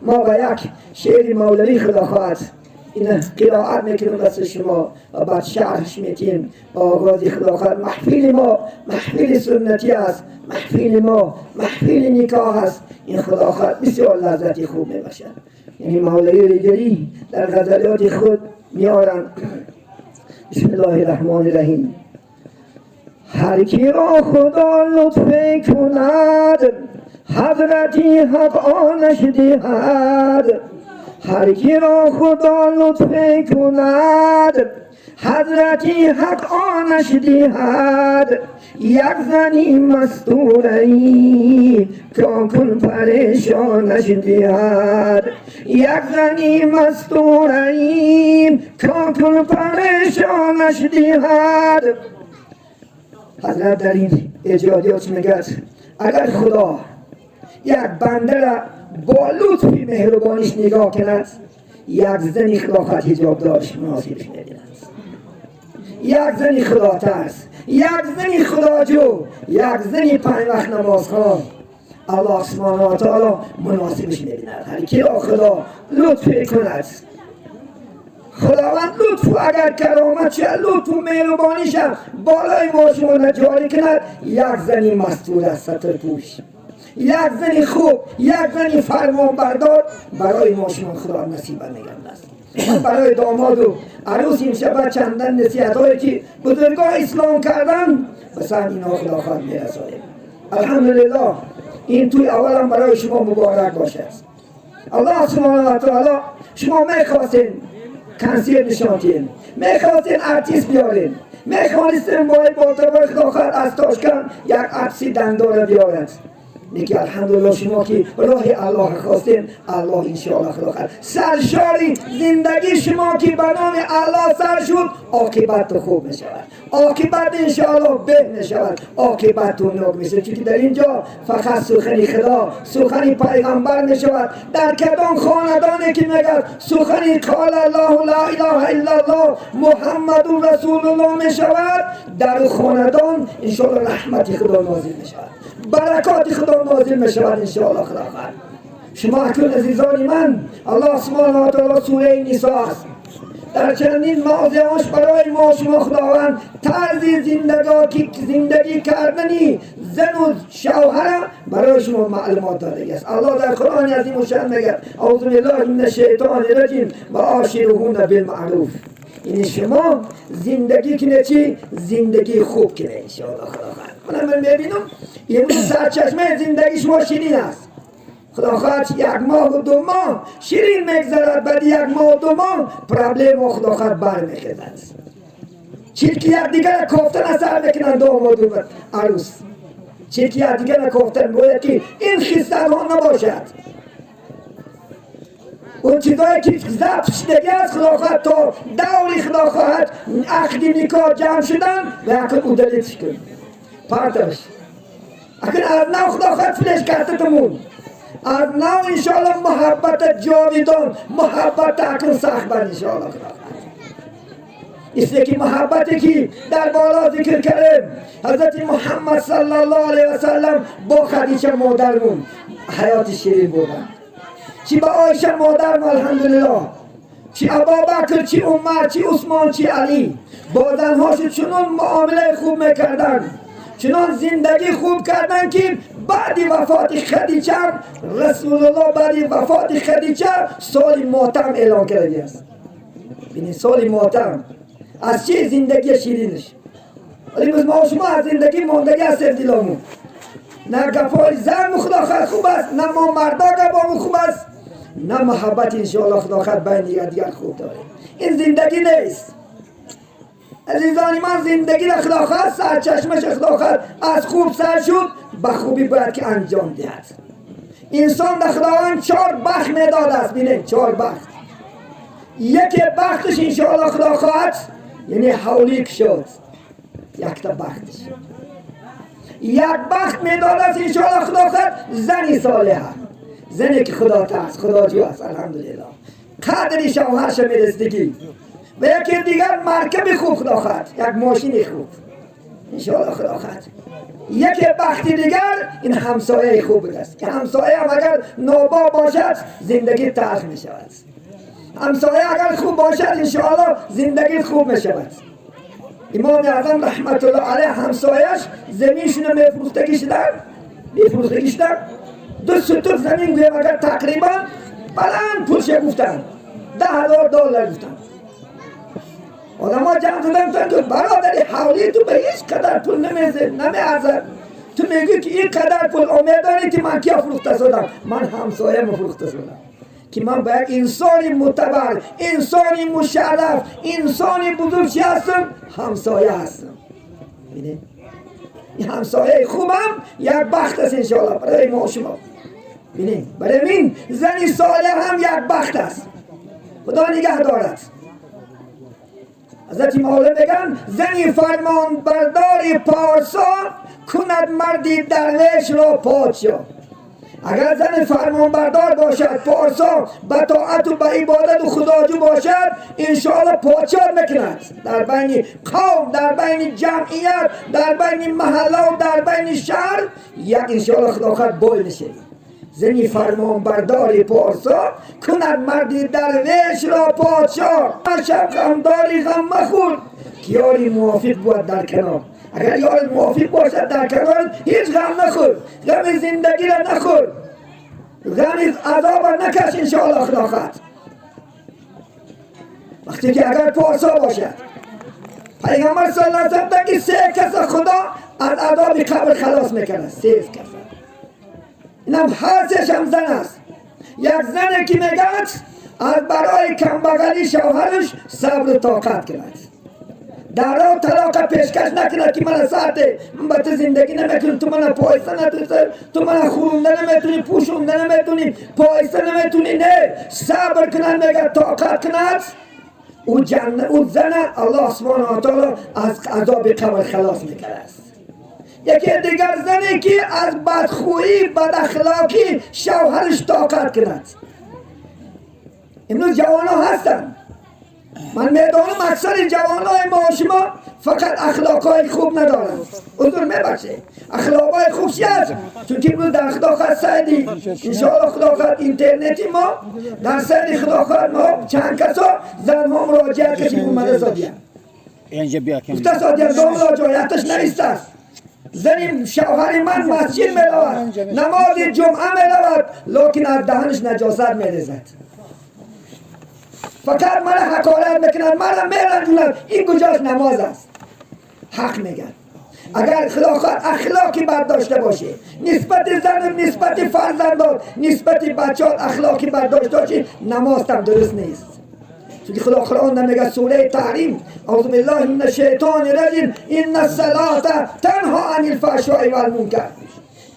ما با یک شعر مولوی خدا خواهد این قرائت میکنیم دست شما و بعد شرحش میتیم. آغاز خدا خواهد محفل ما محفل سنتی است، محفل ما محفل نکاح است. این خدا خواهد بسیار لذتی خوب میباشد. یعنی مولوی ریگری در غزلیات خود میارن. بسم الله الرحمن الرحیم. هر کی را خدا لطف کند حضرتی حق آنش دهد. هر کی را خدا لطف کند حضرتی حق آنش دهد. یک زنی مستوره ای کن پریشانش دهد. یک زنی مستوره ای کن پریشانش دهد. حضرت در این ایجادیات میگه اگر خدا یک بنده را با لطفی مهربانیش نگاه کند، یک زنی خدا خواهد حجاب دارش مناسبش می‌بیند. یک زنی خدا ترس، یک زنی خداجو، یک زنی پنج وقت نماز خوان، الله سبحانه و تعالی مناسبش می‌بیند. هر کی را خدا لطف کند، خداوند لطف اگر کرامت شد، لطف و مهربانیش بالای ما شما جاری کند، یک زنی مستور است، ستر پوش، یک زنی خوب، یک زنی فرمان بردار برای ما شما خدا نصیب میگردد است. من برای داماد و عروس این شب چندن نصیحت هایی که بزرگان اسلام کردن مثلا اینا خدا خواهد میرسانیم. الحمدلله این توی اولا برای شما مبارک باشد. الله سبحانه و تعالی شما میخواستین کنسرت نشان دهین، میخواستین ارتیست بیارین، میخواستین باید با خدا خواهد از تاشکند یک ارتیست دندان بیارد. لیکن الحمدلله شما که راه الله خواستین، الله انشاءالله خدا خواهد سرشاری زندگی شما که به نام الله سر شد، عاقبت خوب می شود، عاقبت انشاءالله به می شود، عاقبت نوک می شود. چون در اینجا فقط سخنی خدا، سخنی پیغمبر می شود. در کدام خاندانی که میگه سخنی قال الله لا اله الا الله محمد رسول الله می شود، در خاندان انشاءالله رحمت خدا نازل می شود، برکات خدا نازل می شود انشاءالله خدا خواهد. شما اکنون عزیزان من، الله سبحانه و تعالی سوره نساء است، در چندین موضعش برای ما شما خداوند طرز زندگی کردنی زن و شوهر برای شما معلومات داده است. الله در قرآن عظیم الشان میگه اعوذ بالله من الشیطان الرجیم و عاشرهن بالمعروف. یعنی شما زندگی کنه چی؟ زندگی خوب کنه انشاءالله خدا خواهد. من میبینم امروز سرچشمه زندگی شما شیرین است. خدا خواهد یک ماه و دو ماه شیرین میگذرد، بعد یک ماه و دو ماه problem خدا خواهد برمیخیزد. چیل که یک دیگر کوفتن اثر میکنن داماد و عروس، چیل که یک دیگر کوفتن، باید که این خیستنها نباشد. اون چیزایی که ضبط شدگی است خدا خواهد تا دوری خدا خواهد عقد نکاح جمع شدن و اکن удалить کن پرتش، اکن از نو خدا خواهد فلش کرده از نو انشاءالله محبت جاویدان، محبت اکن سخت بر انشاءالله خدا خواهد. اس که محبتی که در بالا ذکر کردیم، حضرت محمد صلی الله علیه و سلم با خدیجه مادرمون حیات شیرین بودن، چی با عایشه مادرمون الحمدلله، چی ابابکر، چی عمر، چی عثمان، چی علی، با زنهاش چنون معامله خوب میکردن، چنان زندگی خوب کردن که بعد وفات خدیجه رسول الله بعد وفات خدیجه سال ماتم اعلان کرده است. یعنی سال ماتم از چه زندگی شیرینش. ولی ما شما از زندگی ماندگی هستیم دلامون. نه گپای زن خدا خواهد خوب است، نه ما مردا گپامون خوب است، نه محبت انشاءالله خدا خواهد بین دیگر خوب داره. این زندگی نیست عزیزان من. زندگی را خدا خواهد سرچشمش خدا خواهد از خوب سر شد، به خوبی باید که انجام دهد. انسان در خداوند چهار بخت میداد است. بینید چهار بخت. یکی بختش انشاءالله خدا خواهد یعنی حولیک شد، یک تا بختش. یک بخت میداد است انشاءالله خدا خواهد زنی صالحه، زنی که خدا ترس خدا جو است الحمدلله، قدر شوهرش میرستگی. و یکی دیگر مرکب خوب خدا خواهد، یک ماشین خوب انشاءالله خدا خواهد. یکی بختی دیگر این همسایه خوب است که همسایه هم اگر نابا باشد زندگی تلخ می شود. همسایه اگر خوب باشد انشاءالله زندگی خوب می شود. امام اعظم رحمت الله علیه همسایش زمینشون میفروختگی شدن، میفروختگی شدن 2 ستون زمین گویم اگر تقریبا بلند پولش گفتن $10,000 گفتن. آدم ها جمع شدن گفتن که برادری حولی تو به هیچ قدر پول نمیارزد، تو میگی که این قدر پول امید داری که من کیا فروخته شدم؟ من همسایه فروخته شدم که من با یک انسان معتبر، انسان مشرف، انسان بزرگ چی هستم؟ همسایه هستم. ببینید این همسایه خوبم یک بخت است انشاءالله برای ما و شما. ببینید برای من زنی صالح هم یک بخت است، خدا نگه دارد. حضرت مولا میگن زنی فرمان بردار پارسا کند مردی درویش را پادشاه. اگر زن فرمان بردار باشد پارسا، به طاعت و به عبادت و خداجو باشد، انشاءالله پادشاه میکند در بین قوم، در بین جمعیت، در بین محله و در بین شهر. یک انشاءالله خدا خواهد بوی میشه. زنی فرمان بردار پارسا کند مردی درویش را پادشاه. شب غمداری غم مخور که یاری موافق بود در کنار. اگر یار موافق باشد در کنار هیچ غم نخور، غم زندگی را نخور، غم عذاب را نکش انشاءالله خدا خواهد. وقتی که اگر پارسا باشد، پیغمبر صلی الله علیه و سلم که 3 کس خدا از عذاب قبر خلاص میکنه. 3 کس، اینم هر سه‌ش هم زن است. یک زنی که میگه از برای کمبغلی شوهرش صبر و طاقت کند، در راه طلاق پیشکش نکند که من ساعت من با تو زندگی نمیتونم، تو من پایسته نتونی، تو من خورونده نمیتونی، پوشونده نمیتونی، پایسته نمیتونی. نه، صبر کند، میگه طاقت کند، او جنت، او زن الله سبحانه و تعالی از عذاب قبر خلاص میکرد است. یکی دیگر زنی که از بدخویی، بد اخلاقی شوهرش طاقت کند. امروز جوان ها هستن، من میدانم اکثر جوان های ما شما فقط اخلاق های خوب ندارن. عذر میبخشه، اخلاق های خوب چی هست؟ چون که امروز در خدا خواهد سعیدی انشاءالله خدا خواهد اینترنتی ما در سعیدی خدا خواهد ما چند کسا زن ها مراجعه کسی اومده سادیه گفته سادیه دوم جایتش نویسته است. زنی شوهر من مسجد میرود، نماز جمعه میرود، لکن از دهنش نجاست میریزد، فقط مرا حقارت میکنند، مرا میرنجونند. این کجاش نماز است؟ حق میگن. اگر خدا اخلاقی بد داشته باشه نسبت زن، نسبت فرزندان، نسبت بچه‌ها اخلاقی بد داشته باشه، نماز هم درست نیست. چون خدا قرآن میگه سوره تحریم، اعوذ بالله من الشیطان الرجیم، ان الصلاة تنها عن الفحشاء والمنکر.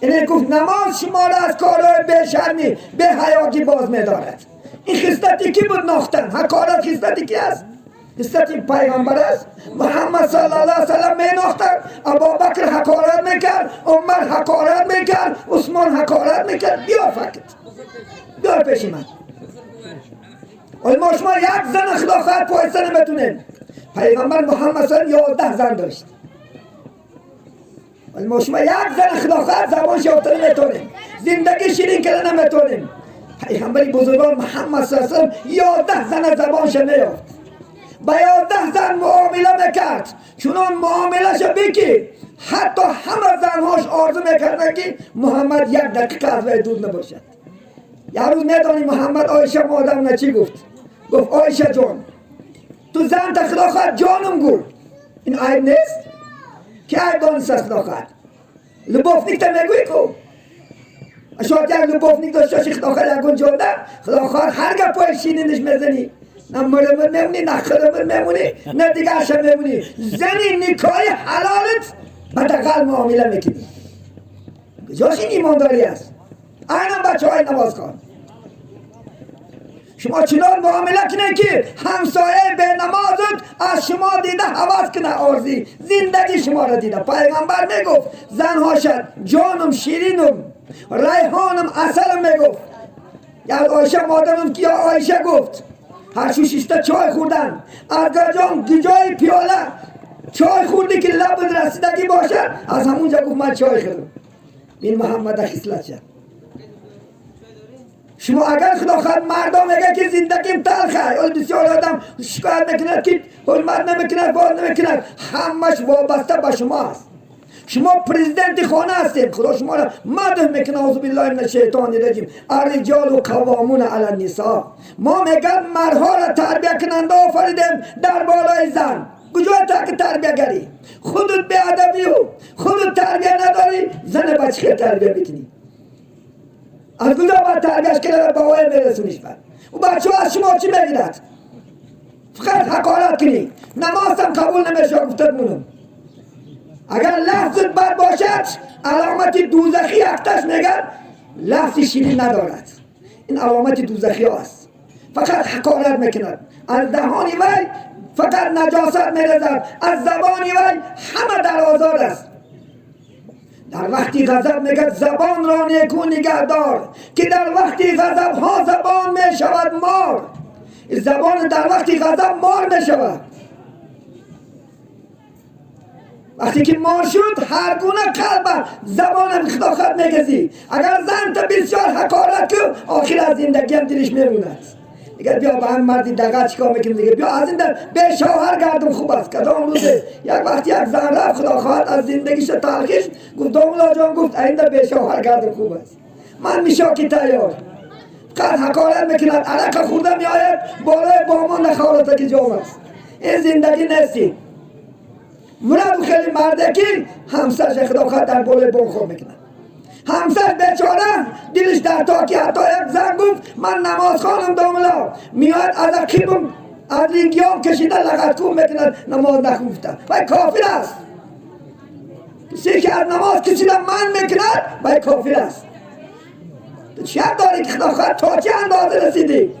یعنی گفت نماز شما را از کارهای بی‌شرمی، بی‌حیایی باز می‌دارد. این خصلتی کی بود ناختن؟ حقارت خصلتی کی است؟ خصلتی پیغمبر است. محمد صلی الله علیه وسلم می ناختن، ابوبکر حقارت میکرد، عمر حقارت میکرد، عثمان حقارت میکرد. بیا فکت بیا پیش من. ما شما یک زن خدا خواهد پایسته نمیتونیم. پیغمبر محمد صلی الله علیه و 11 زن داشت. ما شما یک زن خدا خواهد زبان شافته نمیتونیم، زندگی شیرین کرده نمیتونیم. پیغمبر بزرگان محمد صلی الله علیه و 11 زن زبانش نیافت، با 11 زن معامله میکرد. چونان معامله شو بکی حتی همه زنهاش آرزو میکردن که محمد یک دقیقه از وی دور نباشد. یه روز میدانی محمد عایشه مادرم نه چی گفت؟ گفت عایشه جان تو زن تا خدا خواهد جانم گو. این عیب نیست که عیب دانست از خدا خواهد. любовник تا میگوی کو شاید یک любовник داشته باشی خدا خواهد یکون جانده خدا خواهد هر گپای شیرینش میزنی، نه مرمر میمونی، نه خرمر میمونی، نه دیگرش میمونی. زنی نکای حلالت به دقل معامله میکنی. کجاش این ایمانداری است؟ اینم بچه های نماز خوان شما چنان معامله کنید که همسایه به نمازت از شما دیده هوس کنه، آرزی زندگی شما را دیده. پیغمبر میگفت زنها شد جانم شیرینم ریحانم عسلم میگفت. یا عایشه مادرم که یا عایشه گفت هر شو شیشتا چای خوردن ارگا جان گجای پیاله چای خوردی که لب رسیدگی باشد، از همونجا گفت من چای خوردم. این محمد خصلت شد. شما اگر خدا خواهد مردم میگه که زندگیم تلخه، بسیار آدم شکایت میکند که حرمت نمیکند، بار نمیکند، همش وابسته به شما است. شما پرزیدنت خانه هستید، خدا شما را مدح میکنه. اعوذ بالله من الشیطان الرجیم، الرجال قوامون علی النساء. ما میگن مردها را تربیه کننده آفریدیم در بالای زن. کجا تا که تربیه گری؟ خودت بی‌ادبی و خودت تربیه نداری، زن بچه تربیه میکنی. از کجا باید تربیهش کنه به وای میرسونیش؟ بعد او بچه از شما چی میگیرد؟ فقط حقارت کنی، نماز هم قبول نمیشه. گفتد مونم اگر لفظت بد باشد علامت دوزخی اختش میگن لفظ شیرین ندارد. این علامت دوزخی است. فقط حقارت میکند، از دهانی وی فقط نجاست میرزد، از زبانی وی همه در آزار است. در وقتی غضب میگه زبان را نیکو نگهدار، که در وقتی غضب ها زبان میشود مار. زبان در وقتی غضب مار میشود. وقتی که مار شد هر گونه قلب زبان خدا خود میگزی. اگر زن تا بسیار حقارت که آخر از زندگی هم دلش میموند. دیگه بیا با هم مردی دقیقا چیکار میکنیم دیگه، بیا از این در به شوهر گردم خوب است. کدام روزه یک وقتی یک زن رفت خدا خواهد از زندگیش تلخیش گفت داملا جان، گفت این در به شوهر گردم خوب است، من میشا که تیار. قد حقارت میکند، عرق خورده میآید بالای بامان نخوارد که جام است. این زندگی نیستی. مرد خیلی مرده که همسرش خدا خواهد در بالای بام خواب میکند. همسر بیچاره دلش در تاکی. حتی یک زن گفت من نماز خوانم داملا، میاد از عقیبم از لینگیام کشیده لغت کن میکند نماز نخوفته و کافر است. کسی که از نماز کشیده من میکند و کافر است. تو چه داری که خدا خواهد تا چه اندازه رسیدی؟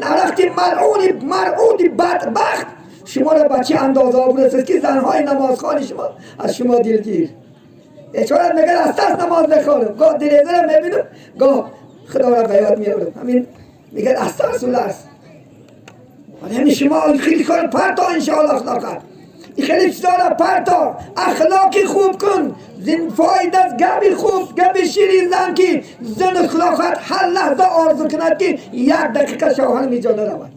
نرختی ملعونی مرعودی بدبخت شما را به چه اندازه آبرسید که زنهای نمازخوان شما از شما دلگیر. بیچاره میگه از دست نماز نخوانم، گاه دلیزه را میبینم، گاه خدا را به یاد میارم. همین میگه استغفرالله است. همین شما خیلی کار پرتا انشاءالله خدا کرد. خیلی چیزا را پرتا، اخلاقی خوب کن، زن فایده از گبی خوب، گبی شیرین زن که زن خدا خواهد هر لحظه آرزو کند که یک دقیقه شوهرم اینجا نرود.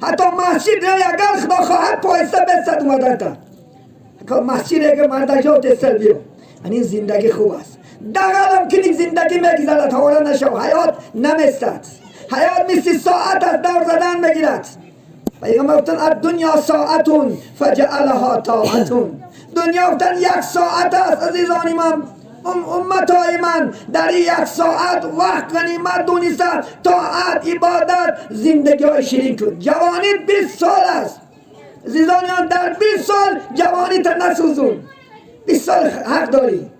حتی مسجد را اگر خدا خواهد پایسته بستد اومدن تا مسجد اگر مردک ها تستر بیو. این زندگی خوب است. دقیقا که زندگی میگذرد حالا نشو، حیات نمیستد. حیات مثل ساعت از دور زدن میگیرد. پیغمبر گفتن الدنیا ساعتون فجعلها طاعتون. دنیا گفتن یک ساعت است عزیزان من، امتای من، در یک ساعت وقت غنیمت دونسته طاعت عبادت زندگی های شیرین کن. جوانی 20 سال است عزیزانیان، در 20 سال جوانی تا نسوزون. 20 سال حق داری.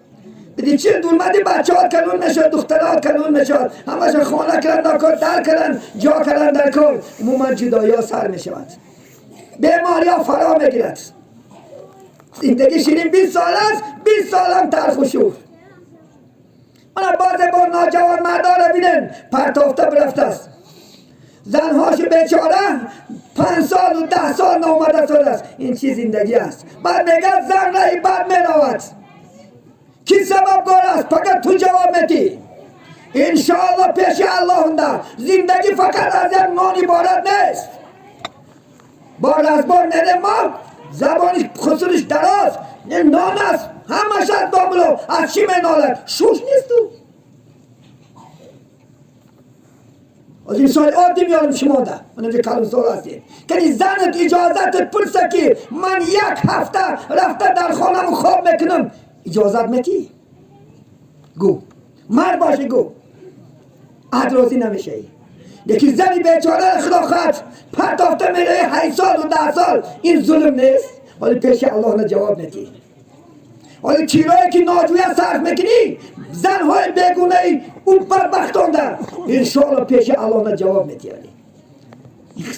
بدی چه دورمدی بچه ها کلون میشد، دخترها کلون میشد، همشون خانه کردن در کار، در کردن، جا کردن در کار. عموما جدایی ها سر میشود، بیماری ها فرا میگیرد. زندگی شیرین 20 سال است، 20 سال هم تلخ و شور. من باز بار ناجوان مردا را بینن پرتافته برفته است. زنهاش بیچاره 5 سال و 10 سال نامده سال است. این چی زندگی است؟ بعد میگه زن رای بد میرود. کی سبب گار است؟ فقط تو جواب میدی. انشاءالله پیش الله ده. زندگی فقط از یک نان عبارت نیست. بار از بار نده ما زبانی خسرش دراز نان است، همش از داملو از چی منالد؟ شوش نیست تو. از این سال عادی میارم شما ده، من اینجا کلون سال هستیم. که زنت اجازت پرسه که من یک هفته رفته در خانم خواب میکنم، اجازت میتی؟ گو مرد باشه گو عد راضی نمیشه. یکی زنی بیچاره خدا خواهد پرتافته میره 8 سال و 10 سال، این ظلم نیست؟ ولی پیش الله نه جواب ندی. ولی چیرایی که ناجویه صرف میکنی زنهای بیگونه ای او بدبختان ده، انشاءالله پیش الله نه جواب میدی.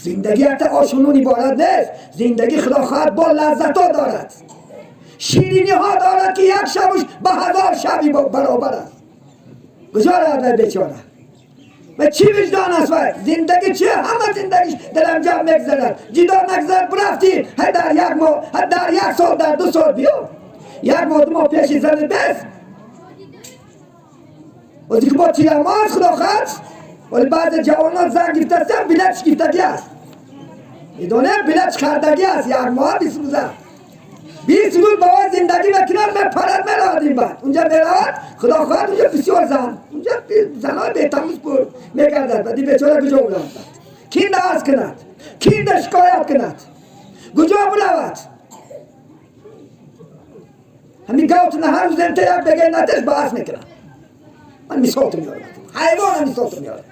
زندگی حتی آشنون عبارت نیست. زندگی خدا خواهد با لذت ها دارد، شیرینی ها دارد که یک شبش به 1000 شبی برابر است. کجا رود بیچاره؟ و چی وجدان است؟ و زندگی چه؟ همه زندگیش در انجام میگذرد، جدا نگذرد. برفتی هر در یک ماه، هر در یک سال، در 2 سال بیا یک ماه 2 ماه پیش زن بس و دیگه با تیرماز خدا خواهد. ولی بعض جوانان زن گرفته هستن، بلتش گرفتگی است، میدونه بلتش خردگی است. یک ماه 20 روزه 20 روز با زندگی میکنن، من پرد میرود این بعد اونجا میرود خدا خواهد. اونجا بسیار زن، اونجا زنهای بهتمیز بود میگردد. بعد این بیچاره کجا برود؟ کی عرض کند؟ کی شکایت کند؟ کجا برود؟ همین گاوتونه هر روز امته یک بگه نتش بحث میکنن. من مثال میارم، حیوان مثال میارم.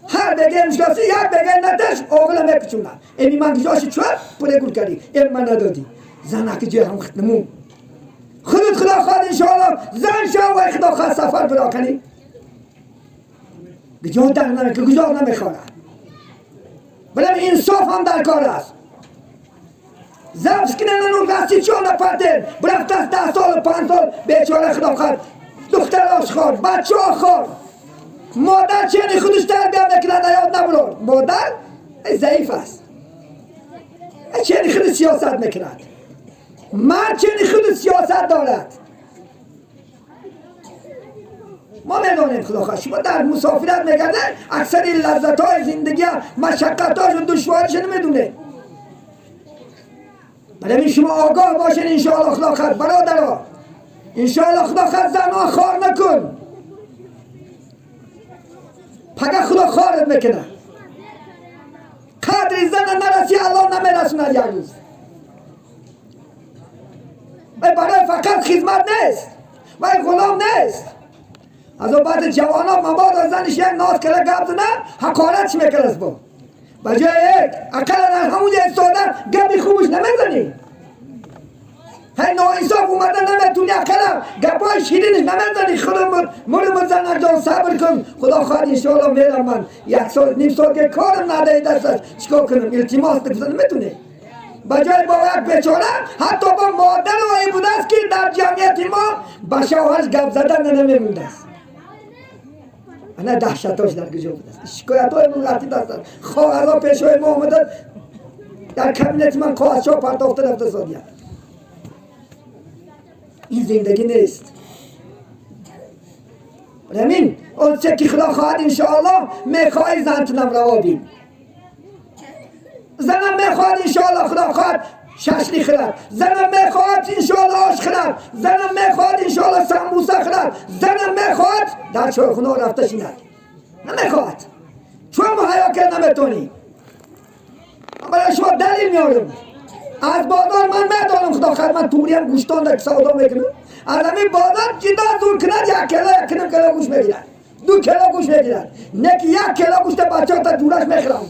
هر بگه مشکاسی یک بگه نتش آغلا میکشونن. امی من کجاشی چوب پوله گول کردی، ام من ندادی. زنک جای هم ختمون خودت خدا خواهد انشاءالله زن شو و خدا خواهد سفر برا کنی. کجا در نمی که کجا نمیخوارد. ولی انصاف هم در کار است. زبس کنن اون رسی چون نپرده برفت از 10 سال 5 سال بیچاره خدا خواهد دختراش خورد، بچه ها خورد. مادر چنی خودش تربیه میکنه یاد نبرد. مادر ضعیف است، چنی خود سیاست میکند. مرد چنی خود سیاست دارد. ما میدانیم خدا خواهد شما در مسافرت میگرده اکثر لذت های زندگی مشقت هاش و دشواریش نمیدونه. برای شما آگاه باشین انشاءالله خدا خواهد. برادرها انشاءالله خدا خواهد زنها خار نکن، پگه خدا خارت میکنه. قدر زن نرسی الله نمیرسوند یک روز. و برای فقط خدمت نیست و غلام نیست. از اون بعد جوان ها مبادا زنش یک ناز کرده گپ زنه حقارتش میکنه با بجای یک اقلا در همونجا ایستاده گپی خوبش نمیزنی. هی ناانصاف اومده نمیتونی اقلا گپای شیرینش نمیزنی. خودم مرم زنک جان صبر کن خدا خواهد انشاءالله میرم. من 1 سال نیم سال که کارم ندهی دستش چیکار کنم؟ التماس بکنم نمیتونی. بجای با یک بیچاره حتی با مادر و بوده است که در جمعیت ما به شوهرش گپ زدن نمیمونده است. انا دهشتاش در کجا بوده است؟ شکایت های ملتی دست خواهرها پیشوی ما آمده در کابینت من خواهرشا پرداخته رفته سادیه. این زندگی نیست. همین اون چه که خدا خواهد انشاءالله میخواهی زنتونم روا بین. زنم میخواهد انشاءالله خدا خواهد ششلی خرد. زنم میخواهد انشاءالله آش خرد. زنم میخواهد انشاءالله سمبوسه خرد. زنم میخواهد در چایخونه رفته شیند. نمیخواهد چون مهیا کرد نمیتونی. من برای شما دلیل میارم. از بازار من میدانم خدا خواهد من توریم گوشتان در سودا میکنم. از همین بازار جدا زور کند 1 کیلو 1.5 کیلو گوش میگیرد، 2 کیلو گوش میگیرد. نه که 1 کیلو گوشت بچه ها تا دورش میخورم.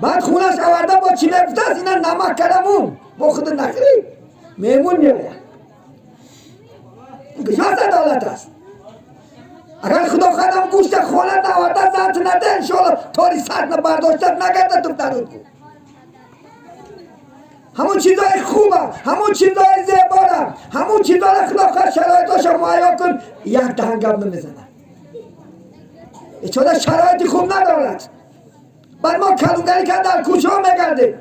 بعد خونش آورده با چی میگفته است؟ اینا نمک کردم با خود نخری میمون میآید. کجاست عدالت است؟ اگر خدا خواهد گوشت خانه نآورده زنت نده انشاءالله تاری سر برداشته نگرده تو درود کن. همون چیزای خوبه، همون چیزای زیباره، همون چیزای خدا خواهد شرایطاش مهیا کن. یک دهن گپ نمیزنه. چون شرایطی خوب ندارد. بعد ما کلونگری که در کوچه ها میگردیم.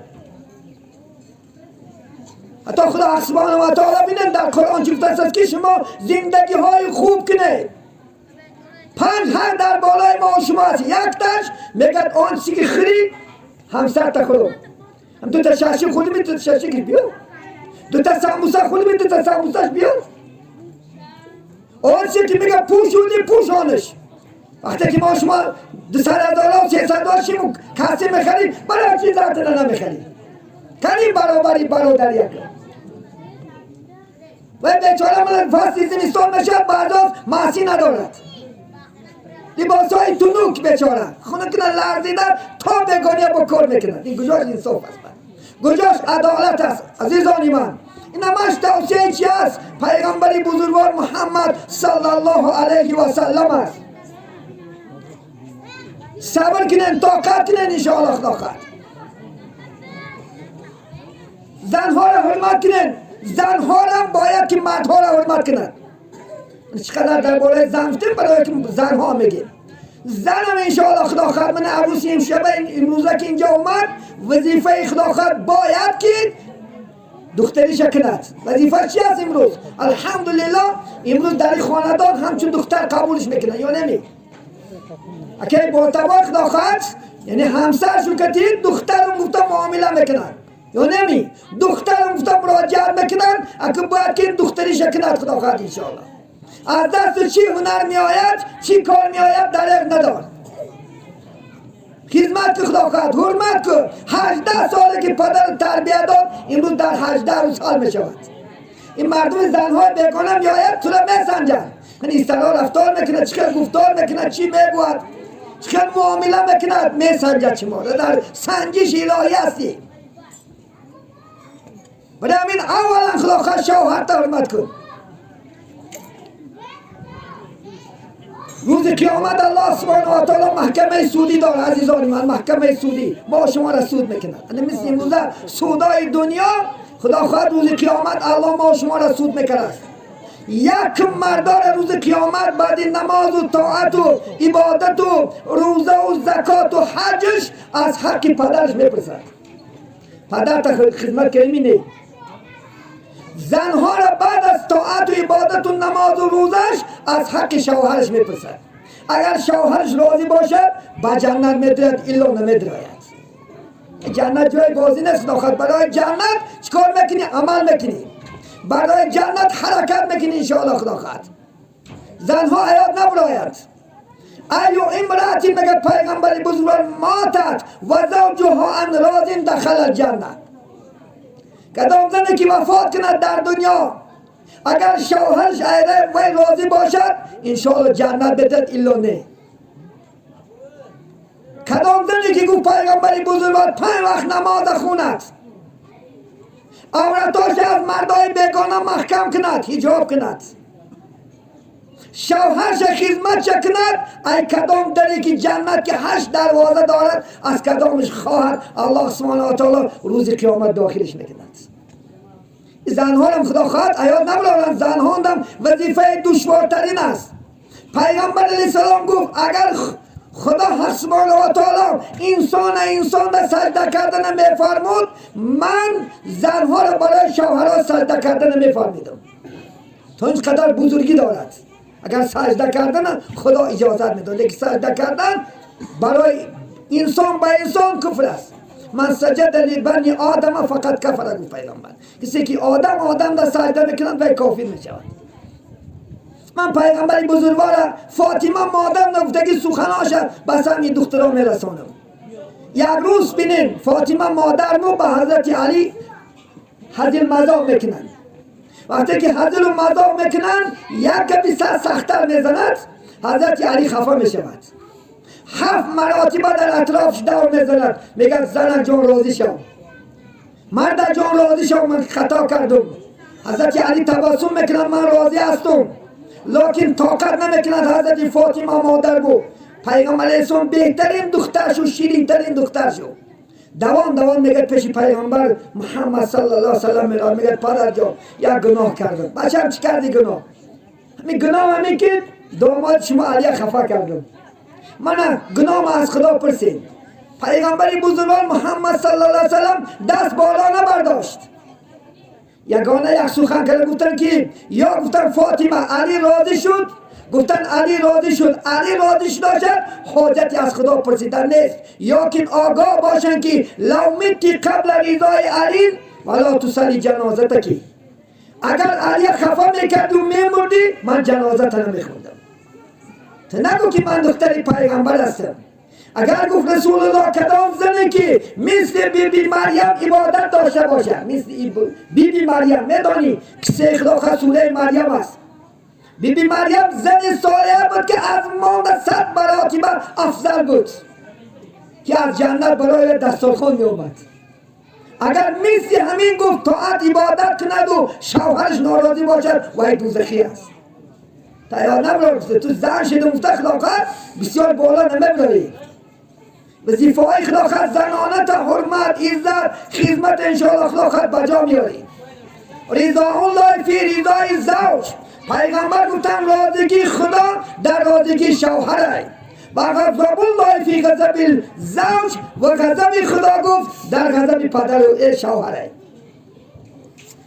حتی خدا سبحانه و تعالی بینن در قرآن چی گفته است که شما زندگی های خوب کنید. 5 حق در بالای ما و شما است. یک تاش میگد آن چیزی که خری همسر تا خورو. هم 2 تا شاشی خوردی می 2 تا شاشی گیر بیا. 2 تا سمبوسه خوردی می 2 تا سمبوسهش بیا. آن چیزی که میگه پوشوندی پوشانش. وقتی که ما شما 200 هزار و 300 هزار شیم کسی میخریم برای چیز زرتنه نمیخریم. کنیم برابری برادری یک و بیچاره من فصل زمستان میشه بعضاز معصی ندارد. لباس های تنوک بیچاره خونه کنه لرزیده تا بگانیه با کار میکنه. این کجاش انصاف است؟ کجاش عدالت است؟ عزیزان من این همش توصیه چی است؟ پیغمبر بزرگوار محمد صلی الله علیه و سلم است. صبر کنین، طاقت کنین انشاءالله خدا خواهد. زنها را حرمت کنین، زنها را باید که مردها را حرمت کنند. چقدر درباره زن گفتیم برای که زنها میگیم. زنم انشاءالله خدا خواهد من عروسی امشب امروزه که اینجا اومد، وظیفه خدا خواهد باید که دختریش کند. وظیفه چی است امروز؟ الحمدلله امروز در خاندان همچون دختر قبولش میکنن یا نمی؟ اکی با تبا خدا خواهد یعنی همسرشون که تیر دخترم گفته معامله میکنن یا نمی؟ دخترم گفته مراجعت میکنن. اکی باید که دختریش کند خدا خواهد انشاءالله. از دست چی هنر می آید، چی کار می آید دریغ ندار. خدمت که خدا خواهد، حرمت که 18 ساله که پدر تربیت داد امروز در 18 روز سال می شود. این مردم زنهای بیگانه می آید تو را می سنجند. یعنی اصطلاح رفتار میکنه، چه گفتار میکنه، چی میگوید، چه معامله میکند، می سنجد شما در سنجش الهی هستی. برای همین اولا خدا خواهد شوهر تا حرمت کن. روز قیامت الله سبحانه و تعالی محکمه سودی داره عزیزان من، محکمه سودی ما شما را سود میکند. یعنی مثل امروزه سودای دنیا خدا خواهد روز قیامت الله ما شما را سود میکند. یک مردار روز قیامت بعد نماز و طاعت و عبادت و روزه و زکات و حجش از حق پدرش میپرسد. پدر تا خدمت کردی نه. زنها را بعد از طاعت و عبادت و نماز و روزش از حق شوهرش میپرسد. اگر شوهرش راضی باشد به جنت میدرد، الا نمیدراید. جنت جای بازی نیست. برای جنت چیکار میکنی؟ عمل میکنی. برای جنت حرکت میکنی انشاءالله خدا خواهد. زنها حیات نبراید. ایو امرأتی میگه پیغمبر بزرگ ماتت و زوجها عن راض دخل الجنه. کدام زنی که وفات کند در دنیا اگر شوهرش وی راضی باشد انشاءالله جنت بدهد، الا نه. کدام زنی که گفت پیغمبر بزرگوار 5 وقت نماز خوند، عورتاش از مردای بیگانه محکم کند، حجاب کند، شوهرش خدمت کند، ای کدام دری که جنت که 8 دروازه دارد از کدامش خواهد الله سبحانه و تعالی روز قیامت داخلش میکند. زنها هم خدا خواهد عیاد نبرارند. زنها هم وظیفه دشوارترین است. پیغمبر علیه السلام گفت اگر خدا سبحانه و تعالی انسان را سجده کردن میفرمود، من زنها را برای شوهرها سجده کردن میفرمیدم. تا اینقدر بزرگی دارد. اگر سجده کردن خدا اجازت میداد، لیکن سجده کردن برای انسان به انسان کفر است. من سجد لبنی آدم فقط کفر، گفت پیغمبر. کسی که آدم را سجده میکنند و کافر میشود. من پیغمبر بزرگوار فاطمه مادر نگفتگی سخناش به سمی دخترها میرسانم. یک روز بینین فاطمه مادر مو به حضرت علی هزل مذاق میکنند. وقتی که هزل مذاق میکنند یک کمی سخت‌تر میزند، حضرت علی خفه میشود. 7 مراتبه در اطرافش دور میزند، میگه زن جان راضی شو، مرد جان راضی شو، من خطا کردم. حضرت علی تبسم میکند من راضی هستم، لکن طاقت نمیکند. حضرت فاطمه مادر بود پیغمبر علیه السلام بهترین دختر شو، شیرین ترین دختر شو. دوان دوان میگه پیش پیغمبر محمد صلی الله علیه و سلم میره، میگه پدر جان یک گناه کردم. بچه‌م چی کردی گناه؟ همین گناه همین که داماد شما علی خفه کردم. من گناه از خدا پرسید. پیغمبر بزرگوار محمد صلی الله علیه و سلم دست بالا نبرداشت. یگانه یک سخن کرد، گفتن که یا گفتن فاطمه علی راضی شد، گفتن علی راضی شد، علی راضی شد حاجتی از خدا پرسیدن نیست. یا که آگاه باشن که لو متی قبل رضای علی ولا تصلی جنازتک. اگر علی خفا میکرد و میمردی من جنازت نمیخوندم. تو نگو که من دختر پیغمبر هستم. اگر گفت رسول الله کدام زنی که مثل بی بی مریم عبادت داشته باشه، مثل بی بی مریم، میدانی که سه خدا سوره مریم است. بی بی مریم زن صالحه بود که از ما 100 مراتبه افضل بود که از جنت برای دسترخوان می اومد. اگر مثل همین گفت طاعت عبادت کند و شوهرش ناراضی باشد وای دوزخی است. تیار نبرد تو زن شده مفته خلاقت بسیار بالا نمیبری. وظیفه های خلاقت زنانه تا حرمت، عزت، خدمت انشاءالله خلاقت بجا میاری. رضا الله فی رضای زوج. پیغمبر گفتن راضگی خدا در راضگی شوهره و غضب الله فی غضب زوج و غضب خدا گفت در غضب پدر و شوهره.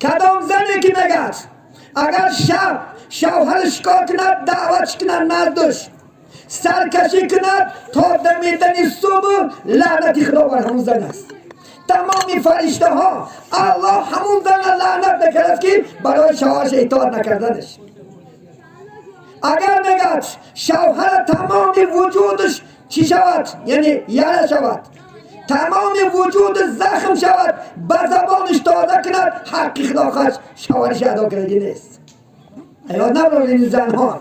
کدام زنی که میگه اگر شب شوهرش کار کند، دعوتش کند، نزدش سرکشی کند تا دمیدن صبح، لعنت خدا بر همون زن است. تمام فرشته ها، الله همون زن لعنت نکرد که برای شوهرش اطاعت نکردنش. اگر میگه شوهر تمام وجودش چی شود، یعنی یره شود، تمام وجود زخم شود، به زبانش تازه کند، حق خدا شوهرش ادا کردی نیست. ایاد نبرارید زنها.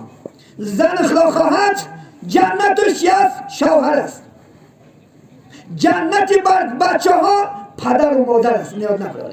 زن خدا خواهد جنتش است، شوهر است. جنت بر بچه ها پدر و مادر است. نیاد نبرارید.